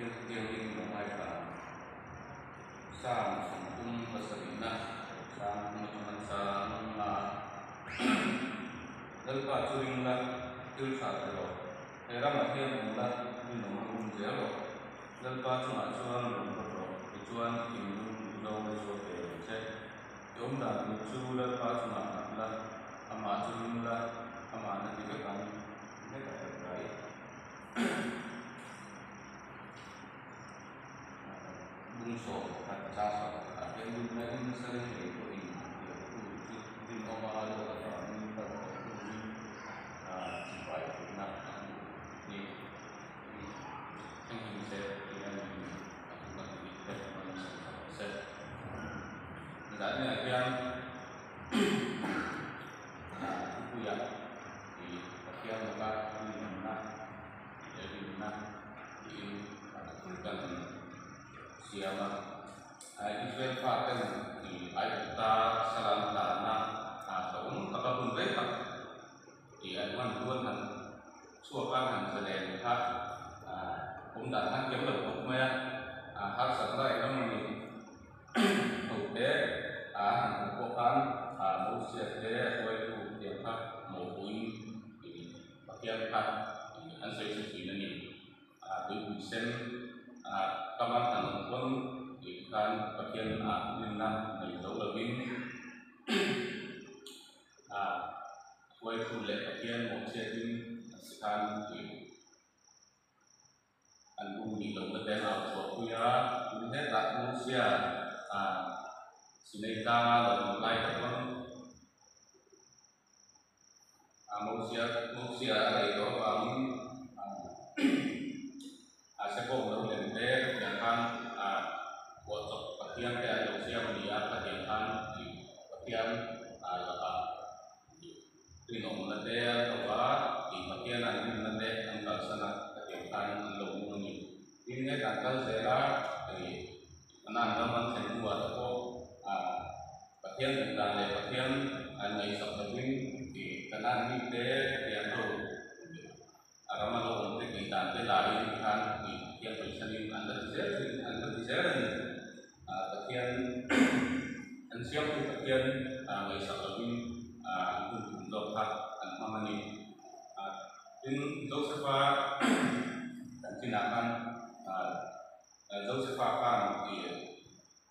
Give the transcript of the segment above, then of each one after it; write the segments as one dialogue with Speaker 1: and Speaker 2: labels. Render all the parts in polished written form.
Speaker 1: Pathian thianghlim lo ngaithla ang. Psalm 37na chang hnung atanga chang a Lalpa chu ring la, thil tha ti rawh. He ramah hian awm la, rinawm a um zel rawh. Lalpa chungah chuan rawn rawt rawh, tichuan i thinlung duhzawng a zual ve ang che. I awm dan tur chu Lalpa chungah nghat la, amah chu ring la, amah na ti vek ang. Vek a hret rai. Bung 11 chang 11 ah hian rinna in nasa reng ngei pawhin piantu chu rinawma ruat avangin kal tawh hnuin chibai theihna a hmu ni. Engkim se Pathian in a duhna tih te hman nasa tha rawh se. Zahniah hian thupuiah ih Pathian laka rinawmna leh rinna tiin thil kan siam a. Israel faten ih Aigupta salam tlanna hlauhawm taka hun rei tak ih an hman duan han chhuak a, han zalen kha awm dan khan kem lo khawp mai a, harsatna engemaw ni tho te a han hmuh pawh khan Mosia te a hruaitu tiang kha mawhpuiin ih Pathian kha an sawi chhe thin a ni. Tuipui sen kama han awm pawn tih khan Pathian ah rinna nei zo lovin huaithu leh Pathian mawhchhiatin an si khan tih an bum nih lohna te an au chhuah pui a. Tin hetah Mosia Sinai tlanga lo awm lai te pawn Mosia Mosia a rei tawh avangin a Sehawm lo lem te tiang khan phuahchawp Pathian te an lo siam a ni a, khatiang khan Pathian lakah rinawmna te an lo a, tih Pathian an rinna te an kalsan a, khatiang khan an lo nung a ni. Tin, hetah kal zel a, Kanan ram an thlen hnuah te pawh Pathian duh dan leh Pathian an ngaihsak lovin tih Kanan mite Pathian ho a rama lo awm te tih dan te laiin khan tih Pathian hawisanin an la ti zel thin an la ti zel a ni. Pathian an siamtu Pathian ngaihsak lovin an hun tum zawk kha an hmang a ni. Tin, Josepha kan chinah khan Josepha khan tih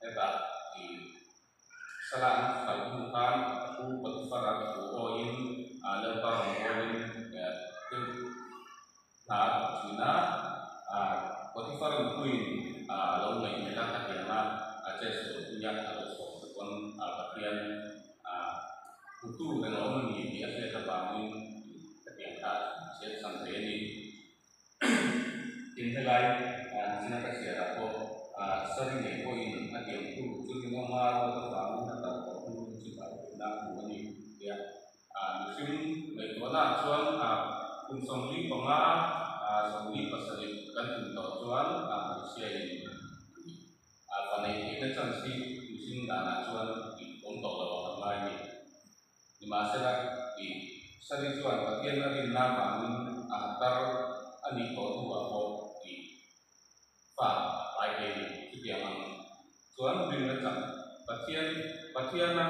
Speaker 1: hetah tih sala an khalh hnu khan a pu Potiphar-a thu awiin Lalpa rawn bawlin thil hna a thawk thin a, Potiphar nupuiin a lo ngaihmelh a, khatianga a chet sual pui a, a lo chhuak te pawn Pathian hmutu reng a awm a ni tih a hriat avangin khatiang kha a chhiat chhan thei a ni. Tin helai china ka chhiarah pawh sari ngei pawhin a tiamtu chu rinawma ruat avangin a kal tawh hnuin chibai theihna a hmu a ni tia mihring ngaihtuahnaah chuan kum 45 47 kan tum tawh chuan hmeichhiain fa neih theihna chance hi mihring danah chuan awm tawh lo a kan ngai a ni. Nimahsela, tih Sari chuan Pathian a rinna vangin a tar a nih tawh hnuah pawh tih fa a pai thei a ni. Chutiang ang chuan rinna chak Pathian Pathiana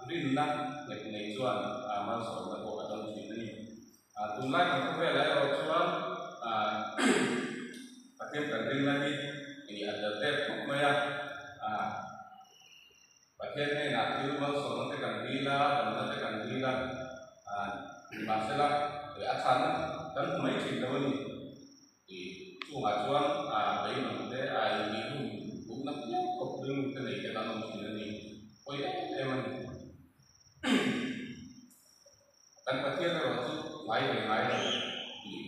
Speaker 1: rinna nghet nei chuan malsawmna pawh a dawng thin a ni. Tunlai kan khawvelah erawh chuan Pathian kan rinna hi a tel tep khawp mai a. Pathian hnenah thil malsawmna te kan dil a, damna te kan dil a, nimahsela a chhanna kan hmu mai thin lo a ni tih chungah chuan beidawng te a intih hun duhna piang khawp rilru te nei te kan awm thin a ni, pawi em em a ni. Kan Pathian erawh chu ngai ve ngai lo tih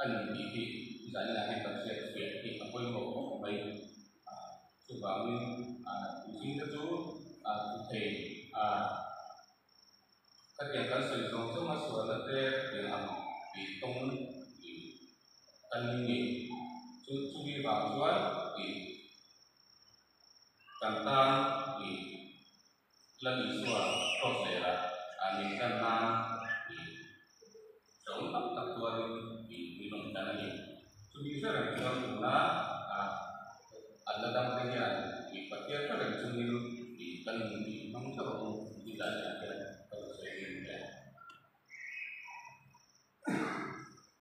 Speaker 1: a ni tih hi zaninah hian kan hriat fiah hi a pawimawh khawp mai. Chuvangin mihring te chu thu thei khatiang kan sawi zawng zawng a sualna te khatiang ang tih tawng tih kan ni ngei. Chu chumi vang chuan tih kan tan tih Lal Isua cross lehah min tlan nan tih hrehawm tak tak tuarin tih min rawn tlan a ni. Chumi hre reng chuan tuna an la dam te hian i Pathian hre reng chungin i kan nun i hmang theuh ang u tih dan.